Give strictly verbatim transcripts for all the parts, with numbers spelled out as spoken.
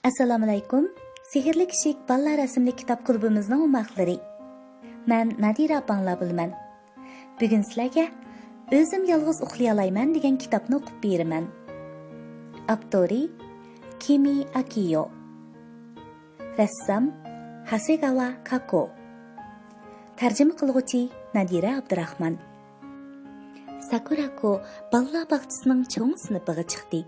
ئەسسالامۇئەلەيكۇم. سېھىرلىك ئىشىك بالىلار رەسىملىك كىتاب كۇلۇبىمىزنىڭ ئوماقلىرى. مەن نادىرە ئاپاڭلار بولىمەن. بۈگۈن سىلەرگە ئۆزۈم يالغۇز ئۇخلىيالايمەن دېگەن كىتابنى ئوقۇپ بېرىمەن. ئاپتورى كىمى ئاكىيو. رەسسام ھاسېگاۋا كاكو. تەرجىمە قىلغۇچى نادىرە ئابدۇراخمان. ساكۇراكو بالىلار باغچىسىنىڭ چوڭ سىنىپىغا چىقتى.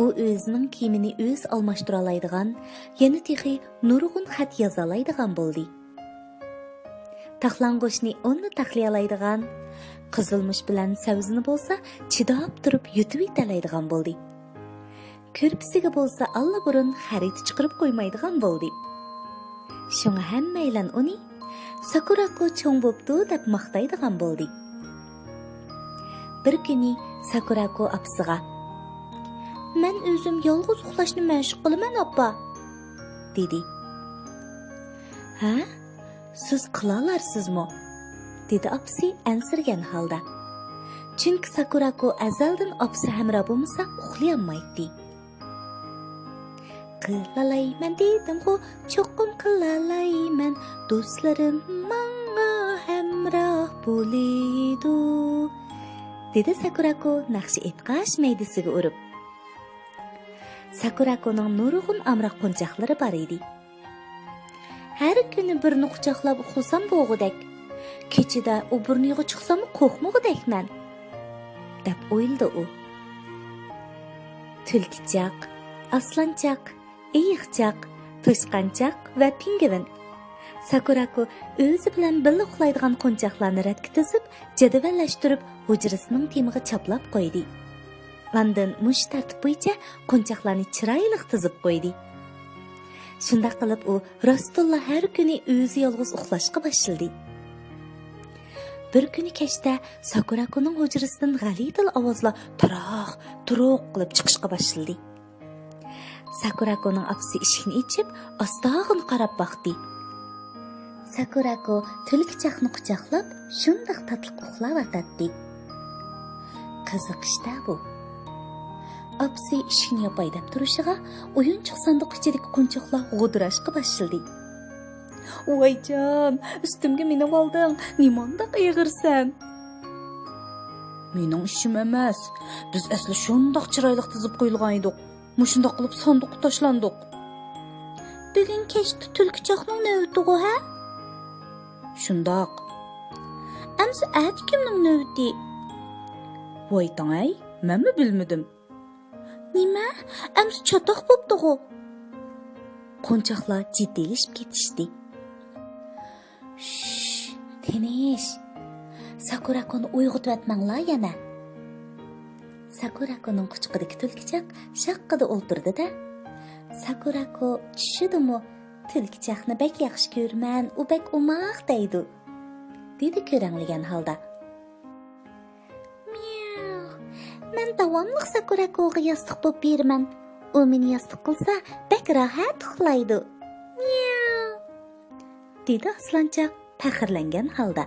ئۇ ئۆزىنىڭ كىيىمىنى ئۆزى ئالماشتۇرالايدىغان، يەنە تېخى نۇرغۇن خەت يازالايدىغان بولدى. تاقلانغۇچنى ئوندا تاقلىيالايدىغان، قىزىلمۇچ بىلەن سەۋزىنى بولسا چىداپ تۇرۇپ يۇتۇۋېتەلەيدىغان بولدى. كۆرپىسىگە بولسا ئاللىبۇرۇن خەرىتە چىقىرىپ قويمايدىغان بولدى. شۇڭا ھەممەيلەن ئۇنى ساكۇراكو چوڭ بوپتۇ دەپ ماختايدىغان بولدى. بىر كۈنى ساكۇراكو ئاپىسىغا، «مەن ئۆزۈم يالغۇز ئۇخلاشنى مەشىق قىلىمەن، ئاپا» دېدى. «ھە؟ سىز قىلالارسىزمۇ؟» دېدى ئاپىسى ئەنسىرىگەن ھالدا. چۈنكى ساكۇراكو ئەزەلدىن ئاپىسى ھەمراھ بولمىسا ئۇخلىيالمايتتى. «قىلالايمەن دېدىمغۇ، چوقۇم قىلالايمەن، دوستلىرىم ماڭا ھەمراھ بولىدۇ» دېدى ساكۇراكو ناخشا ئېيتقاچ مەيدىسىگە ئۇرۇپ. ساكۇراكونىڭ نۇرغۇن ئامراق قونچاقلىرى بار ئىدى. «ھەر كۈنى بىرنى قۇچاقلاپ ئۇخلىسام بولغۇدەك، كېچىدە ئوبۇرنىغا چىقساممۇ قورقمىغۇدەكمەن» دەپ ئويلىدى ئۇ. تۈلكىچاق، ئاسلانچاق، ئېيىقچاق، توشقانچاق ۋە پىڭگۋىن. ساكۇراكو ئۆزى بىلەن بىللە ئۇخلايدىغان قونچاقلارنى رەتكە تىزىپ، جەدۋەللەشتۈرۈپ، ھۇجرىسىنىڭ تېمىغا چاپلاپ قويدى. ئاندىن مۇشۇ تەرتىپ بويىچە قونچاقلارنى چىرايلىق تىزىپ قويدى. شۇنداق قىلىپ ئۇ راستتىنلا ھەر كۈنى ئۆزى يالغۇز ئۇخلاشقا باشلىدى. بىر كۈنى كەچتە ساكۇراكونىڭ ھۇجرىسىدىن غەلىتىلا ئاۋازلار تاراق، تۇرۇق قىلىپ چىقىشقا باشلىدى. ساكۇراكونىڭ ئاپىسى ئىشىكنى ئېچىپ، ئاستاغىنا قاراپ باقتى. ساكۇراكو تۈلكىچاقنى قۇچاقلاپ، شۇنداق تاتلىق ئۇخلاۋاتاتتى. قىزىق ئىش-دە بۇ. ئاپىسى ئىشىكنى ياپاي دەپ تۇرۇشىغا، ئويۇنچۇق ساندۇق ئىچىدىكى قونچاقلار غودۇراشقا باشلىدى. «ۋايجان، ئۈستۈمگە مىنىۋالدىڭ، نېمانداق ئېغىرسەن!» «مېنىڭ ئىشىم ئەمەس. بىز ئەسلى شۇنداق چىرايلىق تىزىپ قويۇلغان ئىدۇق. مۇشۇنداق قىلىپ ساندۇققا تاشلاندۇق.» «بۈگۈن كەچتە تۈلكىچاقنىڭ نۆۋىتىغۇ، ھە؟» «شۇنداق.» «ئەمسە ئەتە كىمنىڭ نۆۋىتى؟» «ۋايتاڭ-ئەي، مەنمۇ بىلمىدىم.» «نېمە؟ ئەمسە چاتاق بوپتىغۇ.» قونچاقلار جىددىيلىشىپ كېتىشتى. «شش، تىنىش. ساكۇراكونى ئويغىتىۋەتمەڭلار يەنە.» ساكۇراكونىڭ قۇچىقىدىكى تۈلكىچاق شاققىدە ئولتۇردى-دە، ساكۇراكو چۈشىدىمۇ «تۈلكىچاقنى بەك ياخشى كۆرىمەن، ئۇ بەك ئوماق» دەيدۇ، دېدى كۆرەڭلىگەن ھالدا. «مياۋ، مەن داۋاملىق ساكۇراكوغا ياستۇق بولۇپ بېرىمەن. ئۇ مېنى ياستۇق قىلسا، بەك راھەت ئۇخلايدۇ. مياۋ.» دېدى ئاسلانچاق پەخىرلەنگەن ھالدا.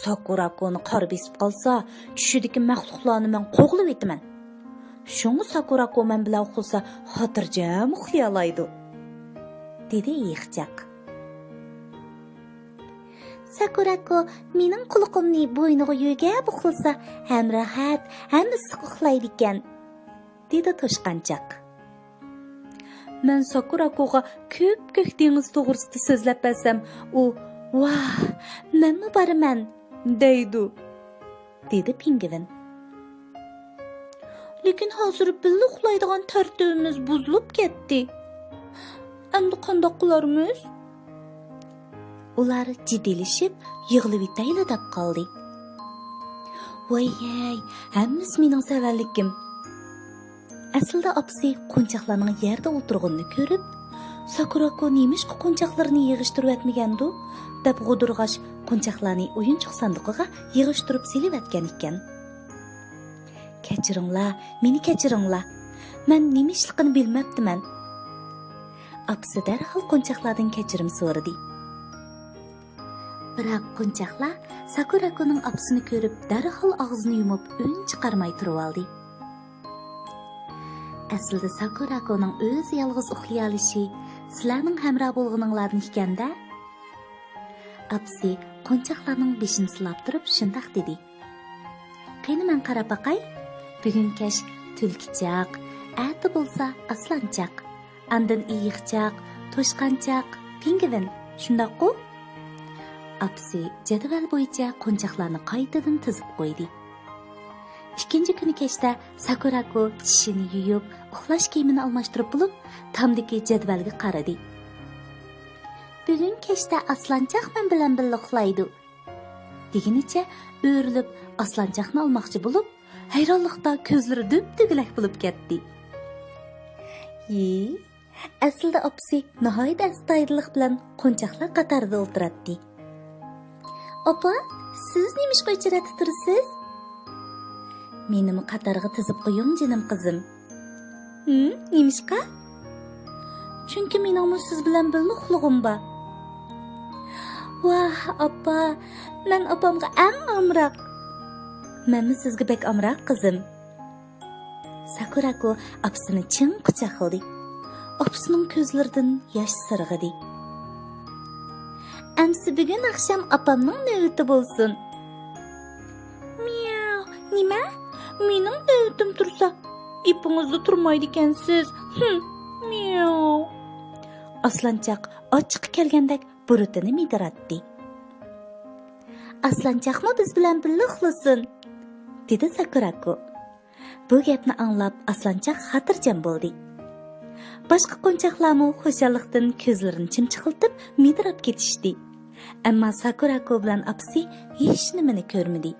«ساكۇراكونى قار بېسىپ قالسا، چۈشىدىكى مەخلۇقلارنى مەن قوغلىۋېتىمەن. شۇڭا ساكۇراكو مەن بىلەن ئۇخلىسا، خاتىرجەم ئۇخلىيالايدۇ»، دېدى ئېيىقچاق. «ساكۇراكو مېنىڭ قۇلىقىمنى بوينىغا يۆگەپ ئۇخلىسا، ھەم راھەت، ھەم ئىسسىق ئۇخلايدىكەن»، دېدى توشقانچاق. «مەن ساكۇراكوغا كۆپكۆك دېڭىز توغرىسىدا سۆزلەپ بەرسەم، ئۇ، ۋاھ، مەنمۇ بارىمەن دەيدۇ»، دېدى پىڭگۋىن. «لېكىن ھازىر بىللە ئۇخلايدىغان تەرتىپىمىز بۇزۇلۇپ كەتتى. ئەمدى قانداق قىلارمىز؟» ئۇلار جىددىيلىشىپ، يىغلىۋېتەيلا دەپ قالدى. ۋاي-ھەي، ھەممىسى مېنىڭ سەۋەنلىكىم. ئەسلىدە ئاپىسى قونچاقلارنىڭ يەردە ئولتۇرغىنىنى كۆرۈپ، «ساكۇراكو نېمىشقا قونچاقلىرىنى يىغىشتۇرۇۋەتمىگەندۇ؟» دەپ غودۇرغاچ، قونچاقلارنى ئويۇنچۇق ساندۇقىغا يىغىشتۇرۇپ سېلىۋەتكەن ئىكەن. «كەچۈرۈڭلار، مېنى كەچۈرۈڭلار. مەن نېمە ئىشلىقىنى بىلمەپتىمەن.» ئاپىسى دەرھال قونچاقلاردىن كەچۈرۈم سورىدى. بىراق قونچاقلار ساكۇراكونىڭ ئاپىسىنى كۆرۈپ، دەرھال ئاغزىنى يۇمۇپ، ئۈن چىقارماي تۇرۇۋالدى. ئەسلىدە ساكۇراكونىڭ ئۆزى يالغۇز ئۇخلىيالىشى سىلەرنىڭ ھەمراھ بولغىنىڭلاردىن ئىكەن-دە. ئاپىسى قونچاقلارنىڭ بېشىنى سىلاپ تۇرۇپ شۇنداق دېدى. قېنى، مەن قاراپ باقاي. بۈگۈن كەچ تۈلكىچاق، ئەتە بولسا ئاسلانچاق، ئاندىن ئېيىقچاق، توشقانچاق، پىڭگۋىن، شۇنداققۇ؟ ئاپىسى جەدۋەل بويىچە قونچاقلارنى قايتىدىن تىزىپ قويدى. ئىككىنچى كۈنى كەچتە ساكۇراكو چىشىنى يۇيۇپ، ئۇخلاش كىيىمىنى ئالماشتۇرۇپ بولۇپ، تامدىكى جەدۋەلگە قارىدى. بۈگۈن كەچتە ئاسلانچاق مەن بىلەن بىللە ئۇخلايدۇ، دېگىنىچە ئۆرۈلۈپ ئاسلانچاقنى ئالماقچى بولۇپ، ھەيرانلىقتا كۆزلىرى دۈبدۈگىلەك بولۇپ كەتتى. يى، ئەسلىدە ئاپىسى ناھايىتى ئەستايىدىللىق بىلەن قونچاقلار قاتارىدا ئولتۇراتتى. ئاپا، سىز نېمىشقا ئۆچرەتتە تۇرىسىز؟ مېنىمۇ قاتارغا تىزىپ قويۇڭ، جېنىم قىزىم. ھىم، نېمىشقا؟ چۈنكى مېنىڭمۇ سىز بىلەن بىللە ئۇخلىغۇم بار. ۋاھ، ئاپا، مەن ئاپامغا ئەڭ ئامراق. مەنمۇ سىزگە بەك ئامراق، قىزىم. ساكۇراكو ئاپىسىنى چىڭ قۇچاقلىدى. ئاپىسىنىڭ كۆزلىرىدىن ياش سىرغىدى. ئەمسە بۈگۈن ئاخشام ئاپامنىڭ نۆۋىتى بولسۇن. مياۋ، نېمە؟ مېنىڭ نۆۋىتىم تۇرسا، ئېپىڭىزدا تۇرمايدىكەنسىز. ھىم، مياۋ. ئاسلانچاق ئاچچىقى كەلگەندەك بۇرۇتىنى مىدىراتتى. ئاسلانچاقمۇ بىز بىلەن بىللە ئۇخلىسۇن، دېدى ساكۇراكو. بۇ گەپنى ئاڭلاپ، ئاسلانچاق خاتىرجەم بولدى. باشقا قونچاقلارمۇ خۇشاللىقتىن كۆزلىرىنى چىمچىقلىتىپ مىدىراپ كېتىشتى. ئەمما ساكۇراكو بىلەن ئاپىسى ھېچنېمىنى كۆرمىدى.